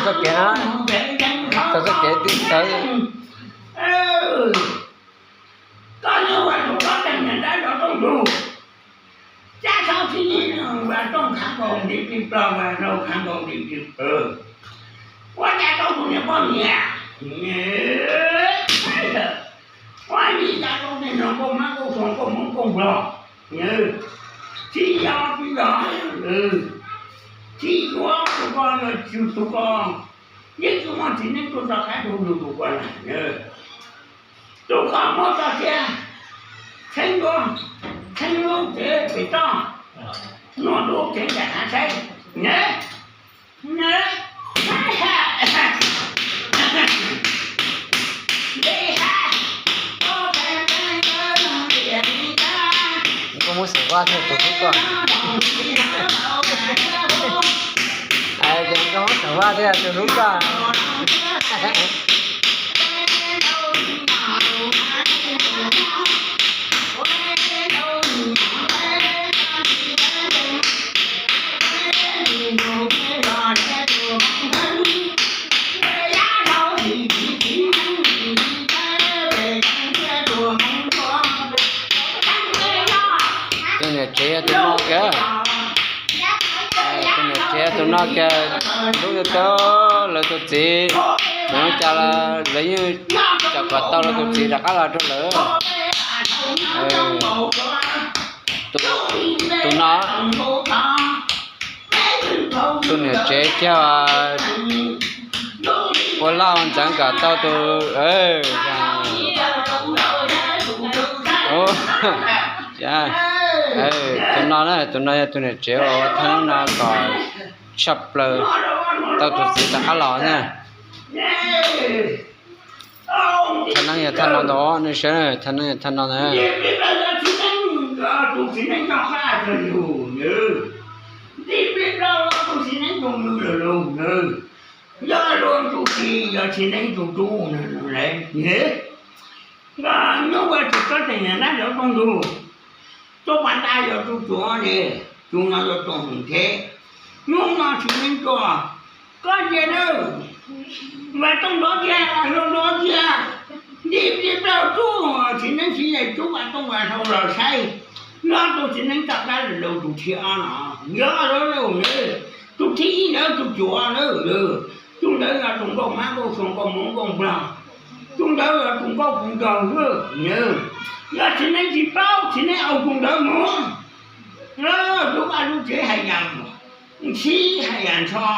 Txoj kev na, txoj kev tib tawv. Koj yog ua tus tsob teeg niam dab zov rooj ntug, cab txhob txhib ua rooj khav nkaus nti plig plog, ua rau khav nkaus nti plig plog. Ua cas rau tus niam poj niam, ua li cas rau tej no nkauj hmab nkauj suav nkauj hmoob nkauj nplog, tsis yog tsis yog, tsis yuav tus ko yog tsis tus ko, yeej tsis muaj txiv neej tuaj tso qab rau yus tus ko na. Tus ko muab tso cia, txheeb duab, txheeb lub tsev pem toj, nuaj dub tsev nram hav saib. Koj muab xaum vaj thiaj tus hlub koj. Koj muab xaum vaj thiaj tus hlub koj. Tus niam tsev yog tus no kiag, tus niam tsev yog tus no kiag, hlub tiag tiag lawv tus txiv, lawv cas lawv yeej tsom kom tau lawv tus txiv rov qab los rau lawv. Tus no, tus niam tsev kiag ua laj ua ntxeev kom tau tus, tus no na, tus no yog tus niam tsev uas ua thaj neeb no kom tshaj plaws tau tus txiv rov qab los na. Thaj neeb yog thaj no ntag, nej saib, thaj neeb yog thaj no ntag. Yog luag tus txiv, yog txiv neeb tus tub, nyob ua tus tsob teeg niam dab zov rooj ntug, tus pas ntaj yog tus cuav ne, tus no yog tus hwm thiab. Hnub no txiv neeb tuaj, koj cia nawb, vas tooj nrov cia, hlau nrov cia, nti plig plaws tub, txiv neeb txiv yaig tub vas tooj vas hlau los saib, nyob tus txiv neeb tso dab lwm lus tus thib ob no, yog lawm, tus thib ib ntawd tus cuav na, tus ntawd yog tus nkauj hmab nkauj suav nkauj hmoob nkauj nplog, tus ntawd yog tus nkauj kuv nraug xwb. Yog txiv neeb tsis paub, txiv neeb au tus ntawd mus, lub vaj lub tsev hais yam ntxhib hais yam ntsho,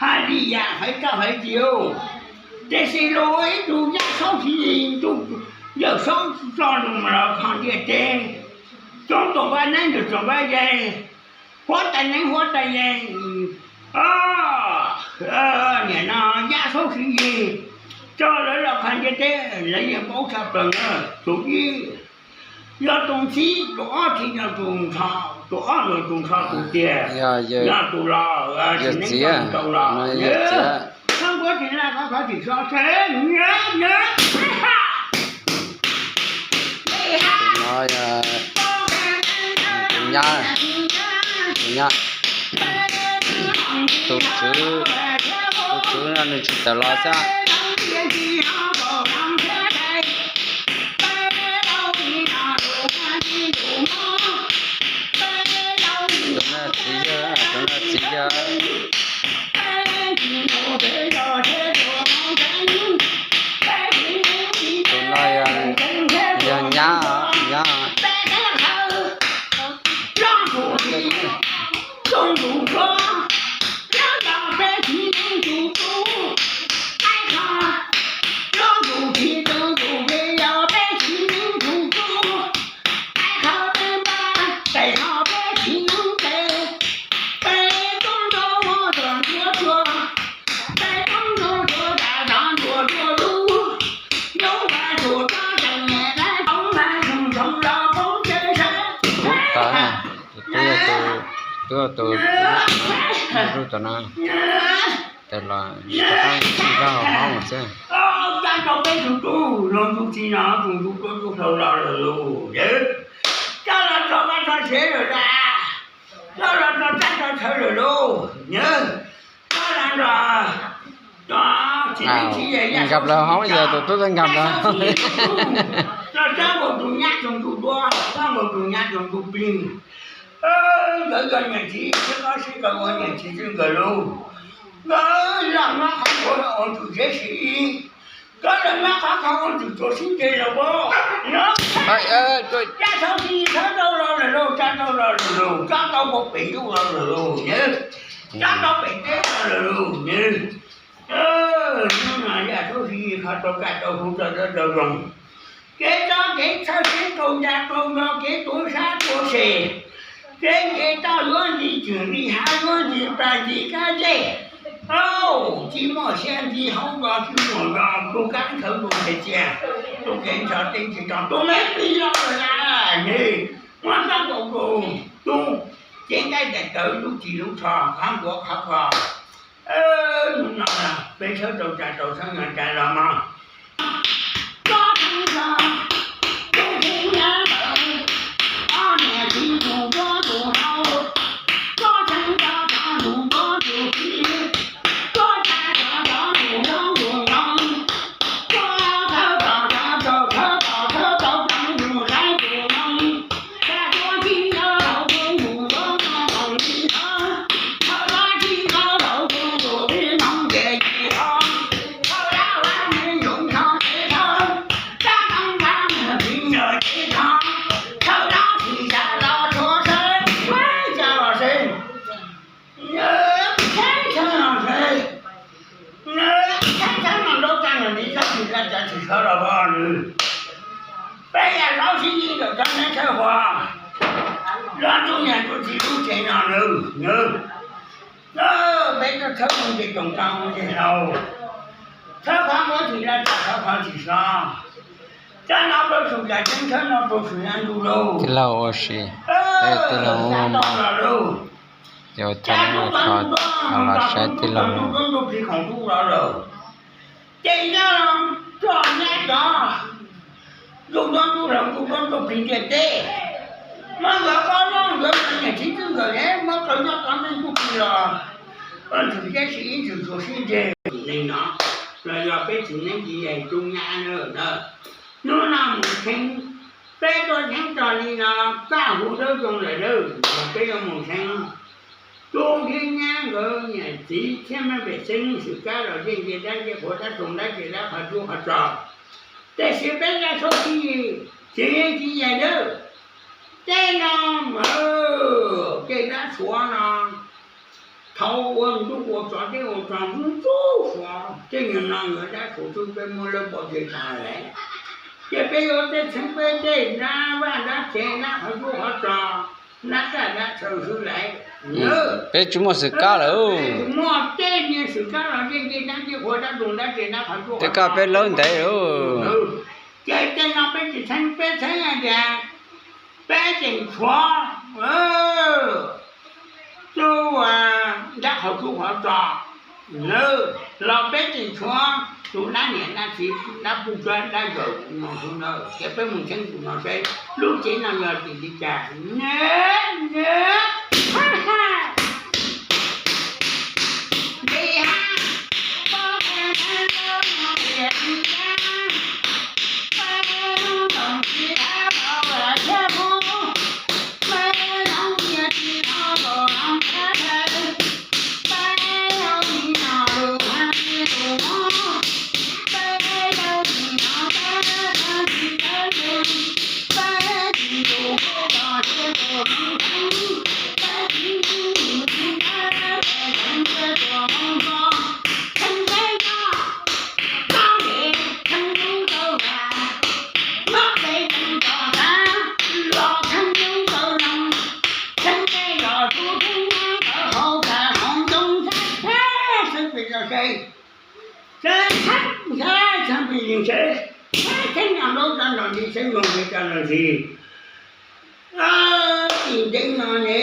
hais li yam haiv txaj haiv txiv, tiam sis luag ib tug yaj saub siv yig, tus yawm saub tso lus mas los kho ntiaj teb, tsoom vaj neeb ntawm tsoom vaj yaig, huab tais neeb huab tais yaig, niam no yaj saub siv yig, tso lawv los kho ntiaj teb, lawv yeej paub tshaj plaws na. Tus ib yog tus ntxhib, tus ob thiaj yog tus ntsho, tus ob yog tus ntsho tus tiag, yog tus los, txiv neeb tau los. Tus no, tus nyab, tus nyab, tus tswv, tus tswv no nws tsis tawm los xwb. Tus no txiv yawg, tus no txiv yawg. Tus no yog nyab, nyab. Tus twb yog tus, twb yog tus, tus no, tus los rov qab tsis zog hauv mus xwb. Rau peb tus tub los tus txiv no tus ntsuj tuaj tus hlau los lawm lauj. Coj los tso vaj tso tsev lawm las, coj los tso tsab tso chaw lawm lauj. Nyob, coj los nrog Nkam lawv hov yog tus tub txawj nkam lawv. Los txog nkaus tus nyab tsaus ntuj duab, txog nkaus tus nyab tsaus ntuj plig. Nkawd yog niam txiv thiab koj sib nkawd ua niam txiv twj nkawd lus. Nkawd los nyob qhov ntawd ua tus zeb sim ib, nkawd los nyob qhov ntawd ua tus txuas sib nce los as. Yaj Saub Sib Yig txhob tau los lawm lauj, txhob tau los lawm lauj, txhob tau mus pem ntuj los lawm lauj, txhob tau pem teb los lawm lauj. Hnub no Yaj Saub Sib Yig kho tau kaj tau hub tau dawb tau zoo, kev txawj kev txhawj kev txaus ntshai txaus nco kev tuav sab tuav se, kev nce toj yuav ntxi txwm li hav yuav ntxi plas ntxi kab zej, tsis muaj siab ntxi hauv nto tsis muaj nto tus kab nthawv ntuj ntxhais txiaj, tus kev ntshav teb tsis tau tus me plig los lawm na, nws muab txoj nkaus tus cev nqaij daim tawv lub txim lub tsho qhov nkuav qhov kho. Hnub no peb tshawb tau cas tau tshawb no cas los mas. Koj tseem nco tus txiv nyab ntawd, ob niam txiv tus duab tus hlau, koj tseem nco cov tus duab tus txiv, koj tseem nco cov tus duab tus hlau, koj thawb tom cov tau thawb tom thawb tau tseem tus saib tus moo, tag tuaj tsis nco tau tus duab tus hlau li thawb, thawb tsis nco tau tus tus txiv moo ces tsis thawb, thawb dab vaj me ntxoov nrho ces thawb, dab toog dab mus tsis nco ces thawb, thawb dab tsis xav los tshuav sawv, txav los seb, txav los seb, txav los seb, txav los nraub txav los ntiv txav tsis txav tsis txhob los voj nws. Peb Yaj Saub Sib Yig ntawm txawj neb txawj huas, los tus niam tus txiv lub tsev no nws, nws, peb txawj txhawb mus ces toom tau ces hlau, txhawb qhov nkuav tsis laj txhawb qhov tsis so, txhawb no rau tsum yam tseeb txhawb no rau tsum yam ntuj lauj. Tij laug ua si, tij laug ua mov, yog txhawb no rau los saib tij laug. Ces nyob txog nyab cov ntuj duab ntuj laus ntuj duab ntuj plig ntiaj teb, muab nkawd qab loj nkawd mas niam txiv twj nkawd es muab qawv nyob qab ntuj plig los, ntxwm yaj sim ib ntxwm txuas sib nce li no, los yog peb txiv neeb txiv yaig tub nyab na. Hnub no mus txheeb, peb tuaj txheeb txog li no, kaj huv dawb zoo lawm na, peb yuav mus txheeb. Tub thiab nyab nkawd niam txiv thiab mab pem xeeb xwm kab los yeej nce dab nce qhuav dab tug dab tse dab qhov tub qhov tso. Tiam sis peb Yaj Saub Sib Yig txiv neeb txiv yaig na, tej no mas tej dab Suav no thaum ua ntuj ua tsov teb ua tsov ntub ntub Suav, tej niag no yuav dab Suav xwb peb muab lawv pov tseg tas lawm. Ces peb yuav tej txheeb peb tej dab vaj dab tsev dab qhov tub qhov tso, dab kaj dab chaw xwb lawm. Peb tsis muaj xwm kab lawm. Tsis muaj tej niag xwm kab los yeej nce dab nce qhuav dab tug dab tse dab qhov tub qhov tso, tej kaj peb lawb ntev lawm. Ces tej no peb tsis txheeb, peb txheeb hais tias peb tseem tshuav tus dab qhov tub qhov tso, los peb tseem tshuav tus dab niam dab txiv dab puj dab zaum no xwb na. Ces peb mus txheeb tus no seb lub tsev no yog tim li cas. Txheeb txheeb txheeb pis yees seb, txheeb txheeb no nraub txav nraug nti, txheeb nraug nti txav nraug nti. Tim ntev no ne,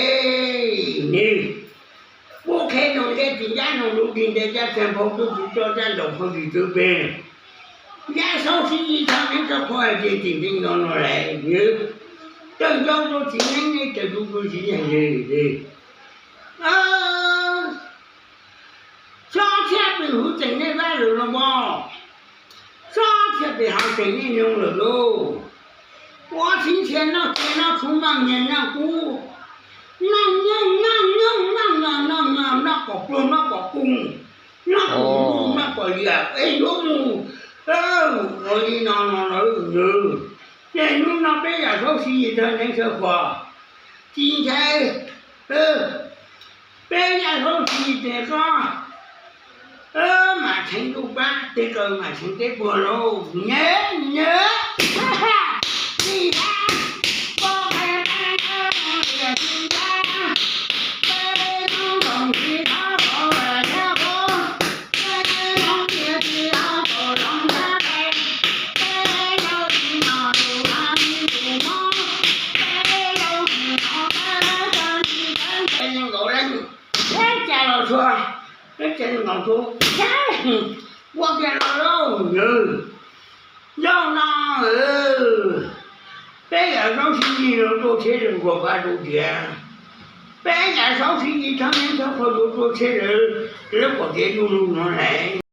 nws kuj qhia nug ntiaj teb tim ncaj nug lub dig ntiaj teb txag nphau tub tub tso txaj ntaus phau ntsis txwv peg. Yaj Saub Sib Yig txhob neeb txhob qhuab hais tias tim ntev no no lawm, nws tawm ncauj rau txiv neeb ne, tawm tus rau txiv yawg li. Txhob txhiaj pw huv tseem nej lawm los mas, txhob thiaj pem hav tseem niaj nyoog lawm lauj. Ua txhij txhia noj txiv noj txhuv noj nyias noj kub, noj nyoog noj nyoog noj noj noj noj noj kom pluag noj kom koog, noj kom noj kom liam es yuav mus ua li no no lawm nws. Ces hnub no peb yam saub Siv Yis thawj neeb thawj qhuas, tsis ntshai, peb yam saub Siv Yis tes koj mam txheeb ntuj pab tes kaw mam txheeb teb puag lauj, nyiam nyiam. Peb txhia los txhua, peb txhia nkaus txhua, ua tiag los lauj nws. Zaum no peb yam saub Siv Yis los tua tsheb lawm nkaus qab rau tias, peb yam saub Siv Yis thawj neeb thawj qhuas yuav tua tsheb lawm, lawv kom tias du lug no lawm.